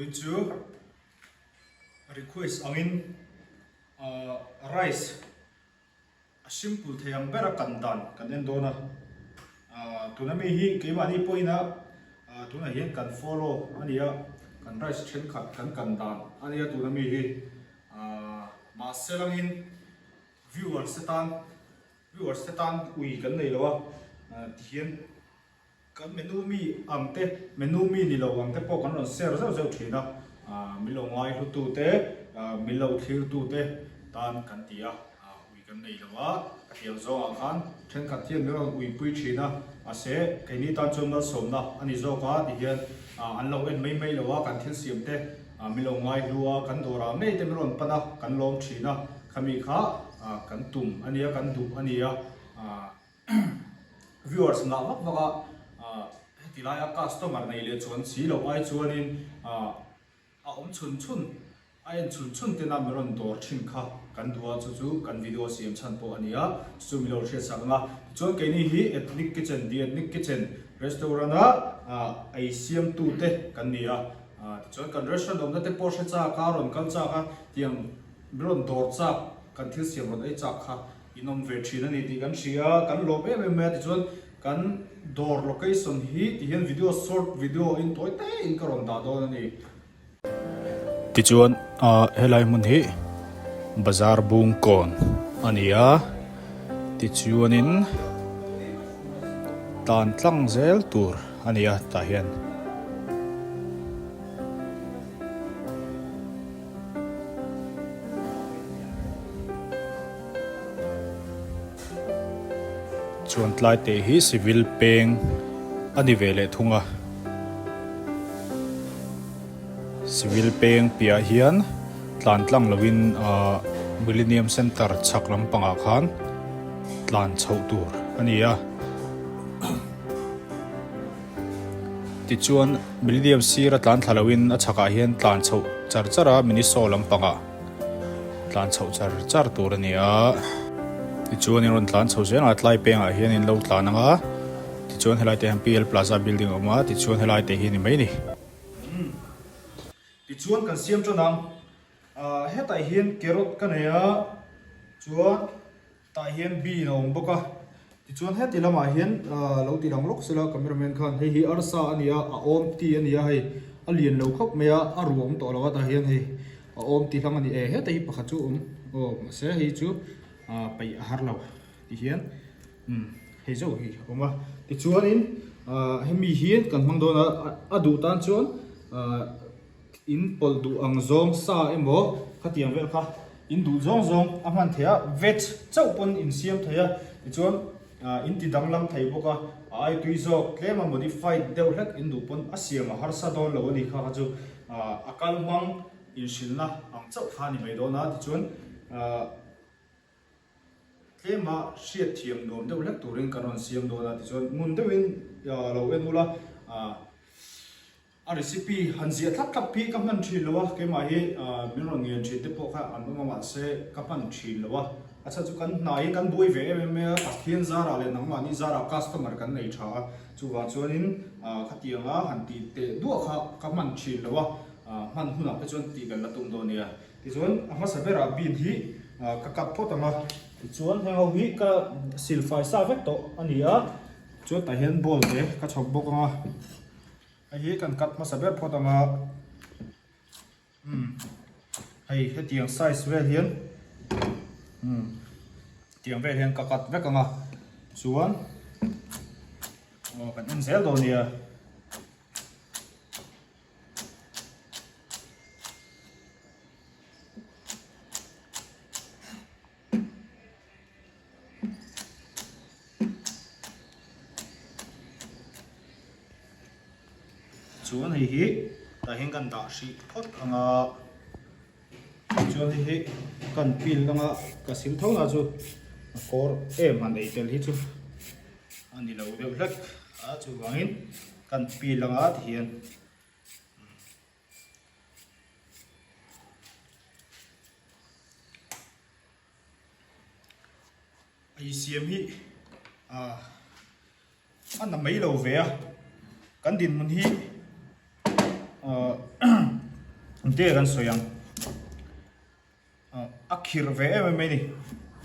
Vawiin chu request angin ahh rice a simple thei ang bera kan dan kan en dawn a, ahh tuna mi hi keimahni pawhin a ahh tunah hian kan follow a ni a, kan rice thenkhat kan kan dan a nia tuna mi hi ahh mahse langin viewers te tan viewers te tan ui kan nei lo a ahh tihian. Kan menu mi ang te, menu mi ni lo ang te pawh kan rawn share zeuh zeuh thin a, min lo ngaihlutu te, min lo thlirtu te tan kan ti a, ui kan nei lo a, ka tiang zawngah khan thenkhat hian min rawn uipui thin a, mahse keini tan chuan malsawmna a ni zawk a tihian an lo en mai mai lo a, kan thil siam te min lo ngaihlu a, kan dawrah ngei te min rawn pan a, kan lawm thin a, khami kha kan tum a nia, kan duh a nia. Viewers ngah vak vak a, heti laia customer nei leh chuan si loh ai chuanin a awm chhun chhun, a en chhun chhun tena mi rawn dawr thin kha kan duh a, chu chu kan video siam chhan pawh a ni a, chu chu mi lo hriatsak ang a. Tichuan keini hi Ethnic Kitchen, The Ethnic Kitchen restaurant a ei siamtute kan ni a, tichuan kan restaurant awmna te pawh hre chak a, rawn kal chak a, tiang mi rawn dawr chak, kan thil siam rawn ei chak kha In awm ve thin a ni tih kan hria a, kan lawm em em mai a tichuan kan dawr location hi ti hian video short video in tawi te in ka rawn dah dawn a ni. Tichuan ah helai hmun hi bazar bung kawn a ni a, tichuanin tan tlang zel tur a ni a tah hian. Chuan tlai teh hi civil peng a ni ve leh thung a, civil peng piah hian tlan tlang lovin ahh millennium center chhak lampangah khan tlan chhoh tur a ni a. Tichuan Millennium sir a tlan thla loin a chhakah hian tlan chhoh char char a Miniso lampangah tlan chhoh char char tur a ni a. Tichuan in rawn tlan chho zel ang a tlai pengah hian in lo tlan ang a tichuan helai te hian PL Plaza building a awm a tichuan helai te hi a ni mai a ni. Tichuan kan siam tan ang hetah hian carrot ka nei a chuan Tah hian bean a awm bawk a, tichuan heti lamah hian lo ti lang lawk sela camera man khan hei hi arsa a ni a, a awm ti a ni a hei a lian lo khawp mai a, a ruam tawh lo a tah hian hei a awm ti hlang a ni e, heta hi pakhat chu a awm aw mahse hei chu peih a har lo ti hian umm hei zauh hi a awm a, tichuanin hemi hi kan hmang dawn a, a duh tan chuan ah. In pawlh duh ang zawng sa emaw khatiang vel kha in duh zawng zawng a hman theih a, veg chauh pawn in siam thei a, tichuan in ti danglam thei bawk a, a ai tui zawk tlem a modified deuh hlek in duh pawn a siam a harsa dawn lo a ni kha kha chu a kal hmang inhrilhna ang chauh kha a ni mai dawn a, tichuan Tlema hriatthiam nuam deuh hlek turin kan rawn siam dawn a, tichuan ngun deuhin lo en ula, a recipe han ziah thlap thlap hi ka hman thin lo a, keimah hi min rawn ngen thin te pawh kha an awm a mahse ka hman thin lo a, a chhan chu kan hna hi kan buai ve em em mai a, Pathian zarah leh nangmahni zarah customer kan nei tha a, chuvang chuanin khatianga han tih teh duah kha ka hman thin lo a, hman hunah phei chuan tih kan la tum dawn nia. Tichuan a hmasa berah bean hi ka cut phawt ang a, tichuan heng ho hi ka sil fai sa vek tawh a ni a, chuan tah hian bowl te ka chhawp bawk ang a, hei hi kan cut hmasa ber phawt ang a, umm hei hetiang size vel hian umm tiang vel hian ka cut vek ang a, chuan aw kan en zel dawn nia. Chuan hei hi tah hian kan dah hrih phawt ang a, chuan hei hi kan pil ang a, ka sil tho na chu a kawr em han ei tel hi chu a ni lo deuh hlek a, chuvangin. Kan pil anga ti hian ei siam hi ah a na mai lo ve a kan dinhmun hi ah. Engtin nge kan sawi ang? A khirh ve em em mai a ni.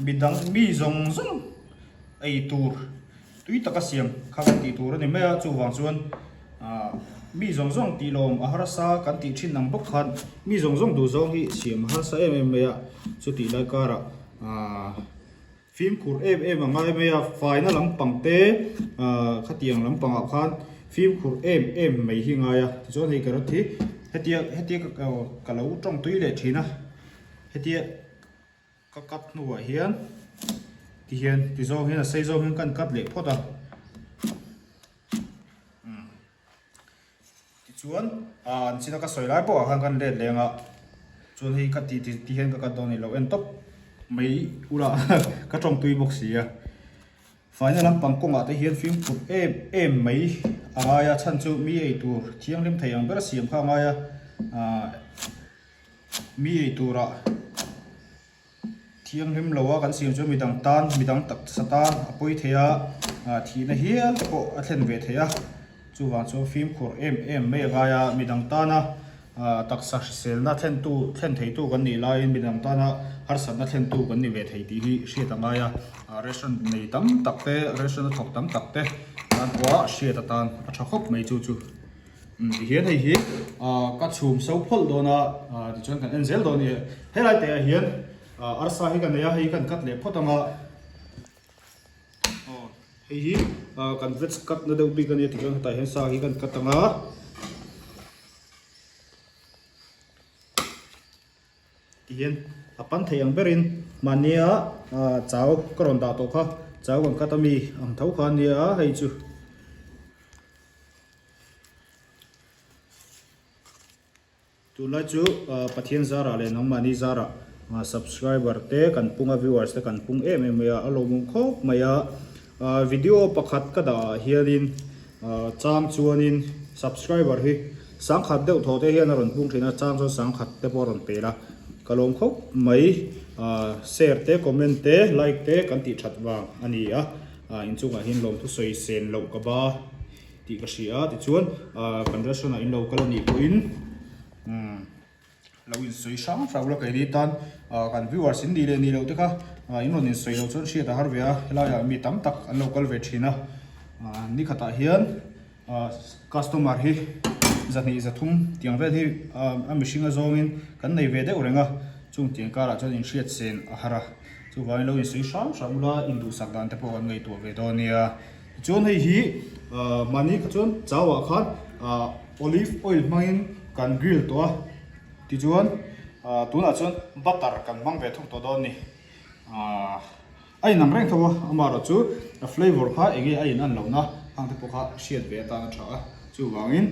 Midang mi zawng zawng ei tur tui taka siam kha kan tih tur a ni mai a, chuvang chuan mi zawng zawng tih lawm a harsa kan tih thin ang bawk khan mi zawng zawng duh zawng hi siam a harsa em em mai a, chutih lai karah ahh. Fimkhur em em a ngai mai a, faina lampang te khatiang lampangah khan fimkhur em em mai hi ngai a. Tichuan hei carrot hi hetia hetia ka lo tawng tui leh thin a, hetia ka cut hnuah hian tihian ti zawng hian a sei zawng hian ka han cut leh phawt a. Tichuan an china ka sawi lai pawh ah khan kan let leng a, chuan hei ka ti ti hian ka cut dawn a ni lo en tawp mai ula ka tawng tui bawk si a. Faina lampang kawngah te hian fimkhur em em mai a ngai a, chhan chu mi ei tur thianghlim thei ang ber a siam kha a ngai a, mi ei turah. Thianghlim lo a kan siam chuan midang tan, midang taksa tan a pawi thei a, thihna hial te pawh a thlen ve thei a. Chuvang chuan fimkhur em em mai a ngai a, midang tana taksa hriselna thlentu, thlen theitu kan nih laiin midang tana harsatna thlentu kan ni ve thei tih hi hriat a ngai a. Restaurant nei tam tak te, restaurant a thawk tam tak te tan pawha hriat atan a tha khawp mai chu chu. Tihian hei hi ka chhum so phawlh dawn a, tichuan kan en zel dawn a ni. Helai te ah hian arsa hi ka nei a, hei hi kan cut leh phawt ang a. Aw hei hi kan veg cut na deuh bik a nia, tichuan hetah hian sa hi kan cut ang a. Tihian a pan thei ang berin mahnia chau ka rawn dah tawh kha, chau kan cut ami ang tho kha a nia hei chu. Tunlai chu Pathian zarah leh nangmahni zarah subscriber te kan pung a, viewers te kan pung em em mai a, a lawmawm khawp mai a. Video pakhat ka dah ah hianin chang chuanin subscriber hi sangkhat deuh thaw te hian a rawn pung thin a, chang chuan sangkhat te pawh a rawn pel a, ka lawm khawp mai. Share te, comment te, like te kan tih that vang a ni a, inchungah hian lawmthu sawi sen loh ka ba. tih ka hria a, tichuan kan restaurant ah in lo kal a nih pawhin lo insawi hrang hrang ula keini tan kan viewers in nih leh nih loh te kha in rawn insawi loh chuan hriat a har ve a, helaiah mi tam tak an lo kal ve thin a, nikhatah hian customer hi zahnih zathum tiang vel hi a mihring a zawngin kan nei ve deuh reng a, chung tiang karah chuan inhriat sen a har a, chuvangin lo insawi hrang hrang ula induhsak dan te pawh kan ngaihtuah ve dawn nia. Tichuan hei hi mahni kha chuan chau ah khan olive oil hmangin kan grill tawh a, tichuan tunah chuan butter kan hmang ve thung tawh dawn a ni. A inang reng tho a, amaherawh chu a flavour kha eng nge a in an lohna hang te pawh kha hriat ve atan a tha a, chuvangin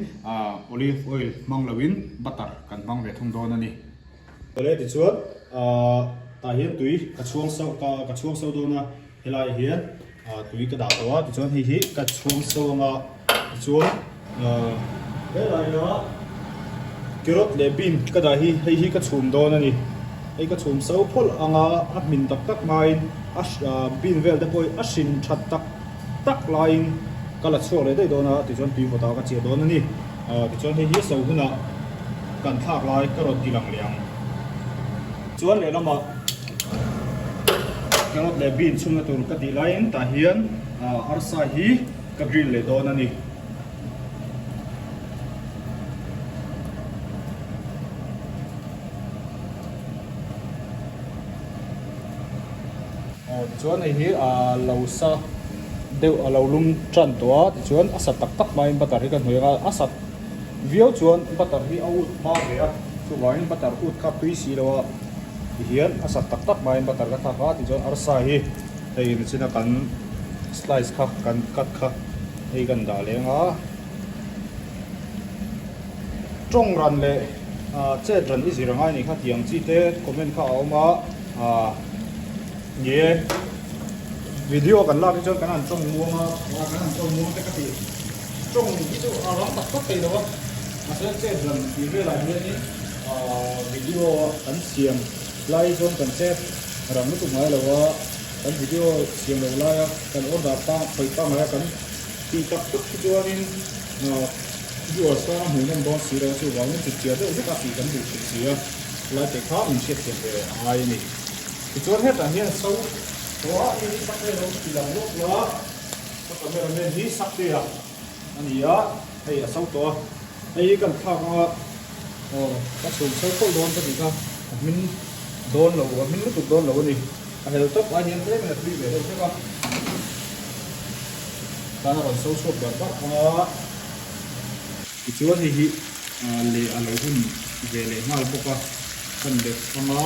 olive oil hmang loin butter kan hmang ve thung dawn a ni. Awle tichuan tah hian tui ka chhuang sauh ka chhuang sauh dawn a. Helaiah hian tui ka dah tawh a, tichuan hei hi ka chhung so anga tichuan helaia carrot leh bean ka dah hi hei hi ka chhum dawn a ni. Hei ka chhum so phawlh anga a hmin tak tak hmain a bean vel te pawh hi a hrin that tak tak laiin ka la chhuak leh daih dawn a, tichuan tui vawtah ka chiah dawn a ni. Tichuan hei hi so hunah kan thlak lai ka rawn ti lang leh ang. Chuan lehlamah. Carrot leh bean chhungna tur ka tih laiin tah hian arsa hi ka grill leh dawn a ni. Aw tichuan hei hi a lo sa deuh a lo lum tan tawh a tichuan a sa tak tak hmain butter hi ka hnawih ang a, a sat viau chuan butter hi a ut hma ve a chuvangin butter ut kha tui si lo a. Tihian a sat tak tak hmain butter ka thlak a, tichuan arsa hi hei nichina kan slice kha kan cut kha hei kan dah leng a. Tawng ran leh chet ran i zir angai nih kha tih ang chi te comment kha a awm a, ni e video kan lak hi chuan kan han tawng muang a, kan han tawng muang te ka tih tawng hi chu a rang tak tak thei lo a, mahse chet ran tih velah hianin. Video kan siam lai chuan kan che rang lutuk ngai lo a, kan video siam loh laia kan order pang khawih pangngai a kan tih tak tak hi chuanin. Viewers tan a hmuhnawm dawn si lo a, chuvangin chipchiar deuh vek a tih kan duh thin si a, lai te kha min hriatthiam ve a ngai a ni. Tichuan hetah hian so tawh a, hei hi sakte lo ti lang lawk la, ka camera man hi sakte a a ni a, hei a so tawh a, hei hi kan thlak anga aw ka chhum so khawlh dawn ka tih kha a hmin dawn lo, a hmin lutuk dawn lo a ni. A hel tawp ai hian tlemin a tui ve deuh hlek a, tan a rawn so chhuak barh barh ang a. Tichuan hei hi leh a lo hun ve leh nghal bawk a, kan let ang a.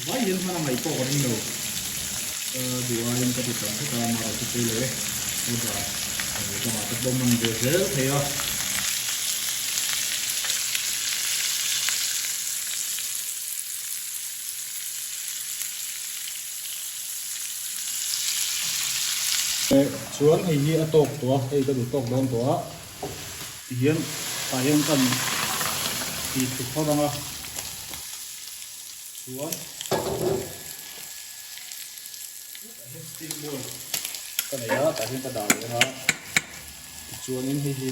Vai hian hman a ngaih pawh ka ring lo, ka duh aiin ka ti tam hret a, amaherawh chu pawi lo e, order lamah te pawh hman ve zel thei a. Chuan hei hi a tawk tawh a, hei ka duh tawk dawn tawh a, tihian tah hian kan ti thlu phawt ang a, chuan tah hian steel bowl ka nei a, tah hian ka dah leh ang a. Tichuanin hei hi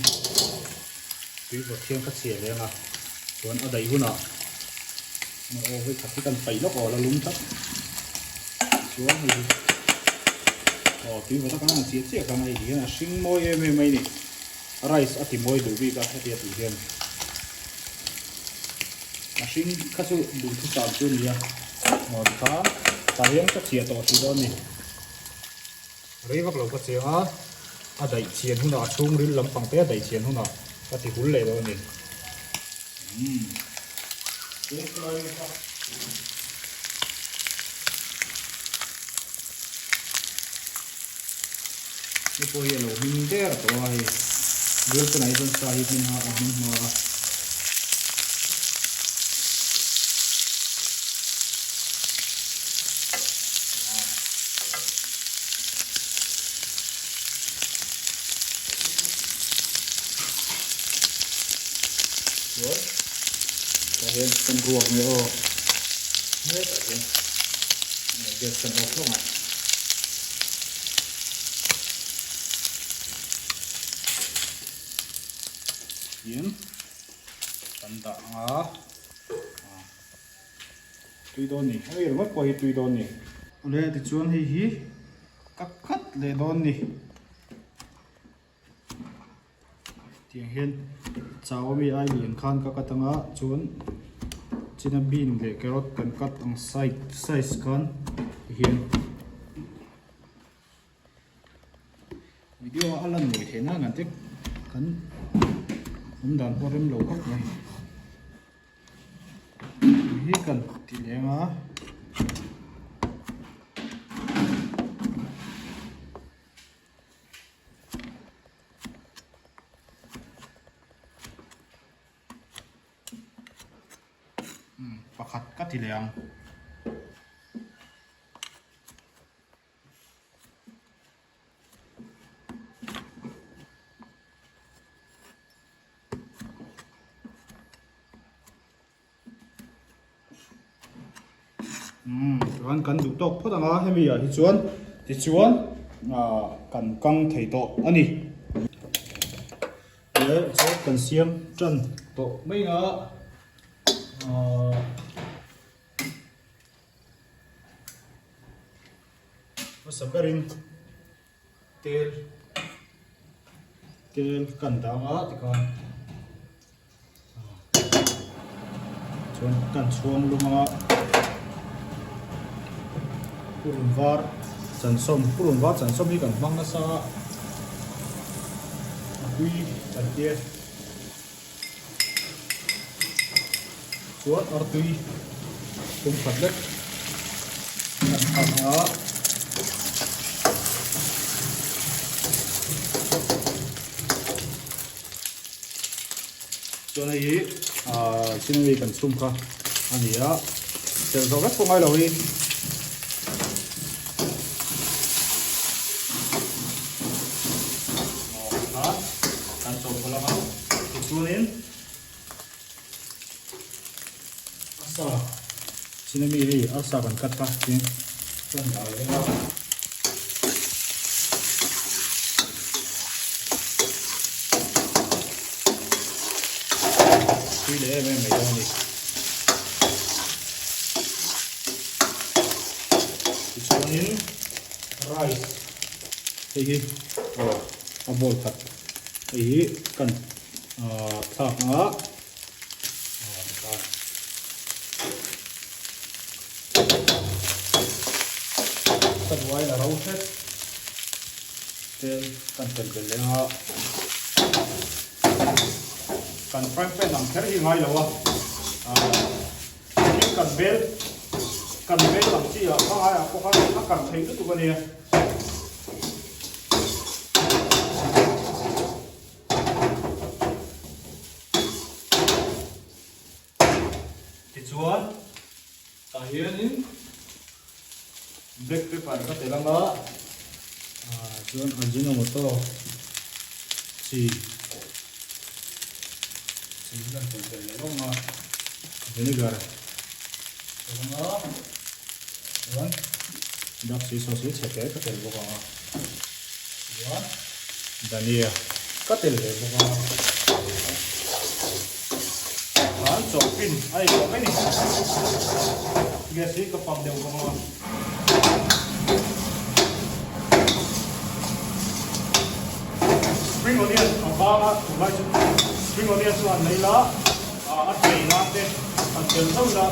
tui vawt hian ka chhiah leh ang a, chuan a daih hunah aw hei khat hi kan paih lawk aw la lum tlat. Tichuan hei hi aw tui vawt a kan han chiah chiah khan hei ti hian a hring mawi em em mai a ni. Rice a ti mawi duh bik a hetia tih hian a hring kha chu duhthusam chu a ni a, aw tikhan tah hian ka chiah tawh hrih dawn a ni. Rei vak lo ka cheng a, a daih chian hunah a chhungril lampang te a daih chian hunah ka ti hul leh dawn a ni. Umm. Hei pawh hi a lo hming der tawh a hei. Bial pawnah hi chuan sa hi hmin a a hming hma a. Chuan tah hian kan ruak nge aw hetah hian gas kan off hlawm a. Hian kan dah ang a. Tui dawn ni, hei ringawt pawh hi tui dawn ni. Awle tichuan hei hi ka khat leh dawn ni. Tiang hian chau ami ai lian khan ka cut anga chuan china bean leh carrot kan cut ang side size khan tihian video a lan mawi theih nan ang te kan awm dan pawh rem lo khawp mai. Hi kan ti leng a. Pakhat ka ti leh ang. Umm chuan kan duh tawk phawt ang a hemi ah hi chuan tichuan ah kan kang thei tawh a ni. Leh chuan kan siam tan tawh mai a ah. Hmasa berin tel tel kan dang a tikhan chuan kan chhuang lum a purun var chansawm purun var chansawm hi kan hmang nasa a a tui kan tia. Chuan artui pum khat lek kan thlak ang a. Chuan hei hi ah chinami kan chhum kha a ni a, tel zawh vek pawh ngai lo hi. Kan chawhpawlh ang a, tichuanin arsa chin ami hei arsa kan cut kha tin kan dah leh ang a. leh em em mai dawn a ni. Tichuanin rice hei hi aw a bowl khat hei hi kan thlak ang a. Ka duai la ro hret tel kan tel belh leh ang a, kan frying pan ang kher hi ngai lo a, thil kan bel kan bel ang chi ah hmangai ah pawh khan a kan theih lutuk a nia. Tichuan tah hianin black pepper ka telh ang a, chuan ajinomoto chi chi hi kan telh belh leh lawk ang a, vinegar telh ang a, chuan dark soy sauce hi chhe te ka telh bawk ang a. Chuan dhania ka tel ve bawk a, khan chawhpin a ei tawh mai ni. Gas hi ka pump deuh bawk a. Spring onion a vang a, tunlai chu spring onion chu han nei la, a tlei nan te han tel zauh ila.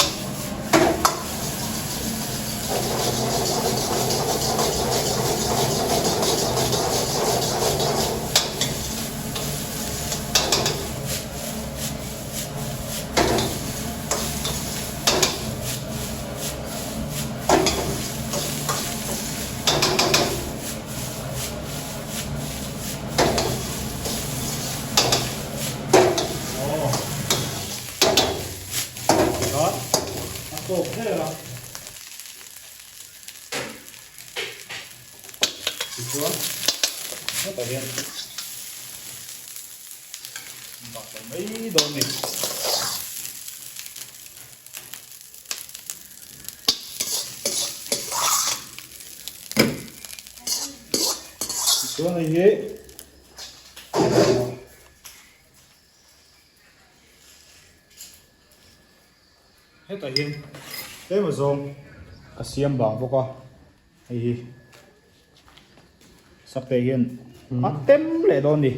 Tikhan a tawp hle a. Tichuan hetah hian bak leh mai dawn a ni. Tichuan hei hi Hetah hian tlem azawng ka siam bang bawk a, hei hi sakte hian a tem leh dawn a ni,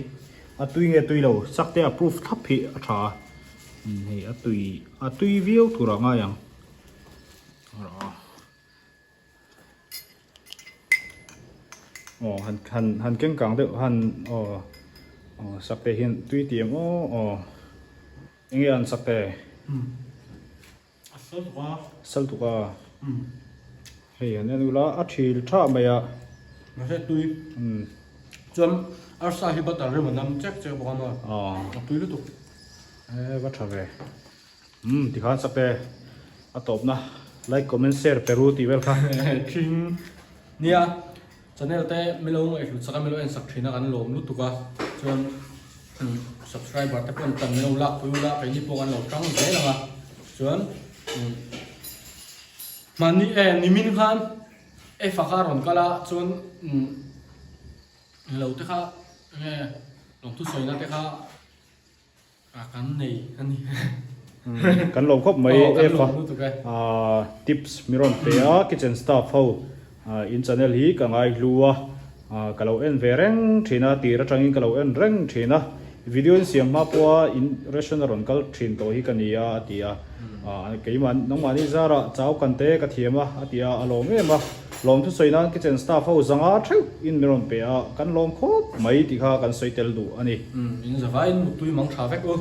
a tui nge tui lo sakte a proof thlap hi a tha a, hei a tui a tui viau tur ah ngai ang. Aw han han han keng kang deuh han aw aw sakte hian tui ti em aw aw eng nge an sakte a sal tuk a sal tuk a hei han en ula a thil tha mai a mahse tui chuan arsa hi butter rem a nam chek chek bawk a maw a tui lutuk e va tha ve. Umm tikhan sak e a tawpna like comment share pe ru tih vel kha. Thing nia channel te milo ngaihhlut sak a milo en sak thin a kan lawm lutuk a chuan subscriber te pawh an tam milo lak pui ula keini pawh kan lo tang zel ang a chuan mahni e nimin khan F a kha a rawn kal a chuan lo te kha enge lawmthu sawina te kha. A kan nei a ni. Kan lawm khawp mai Eva tips mi rawn pe a kitchen staff ho in channel hi ka ngai hlu a ka lo en ve reng thin a tir atangin ka lo en reng thin a video in siam hma pawha in ration a rawn kal thin tawh hi ka ni a a ti a keimah nangmahni zarah chau kan te ka thiam a a ti a a lawm em a lawm thusawi nan kitchen staff ho zanga theuh in mi rawn pe a kan lawm khawp mai tih kha kan sawi tel duh a ni. In zavaiin muttui mang tha vek u.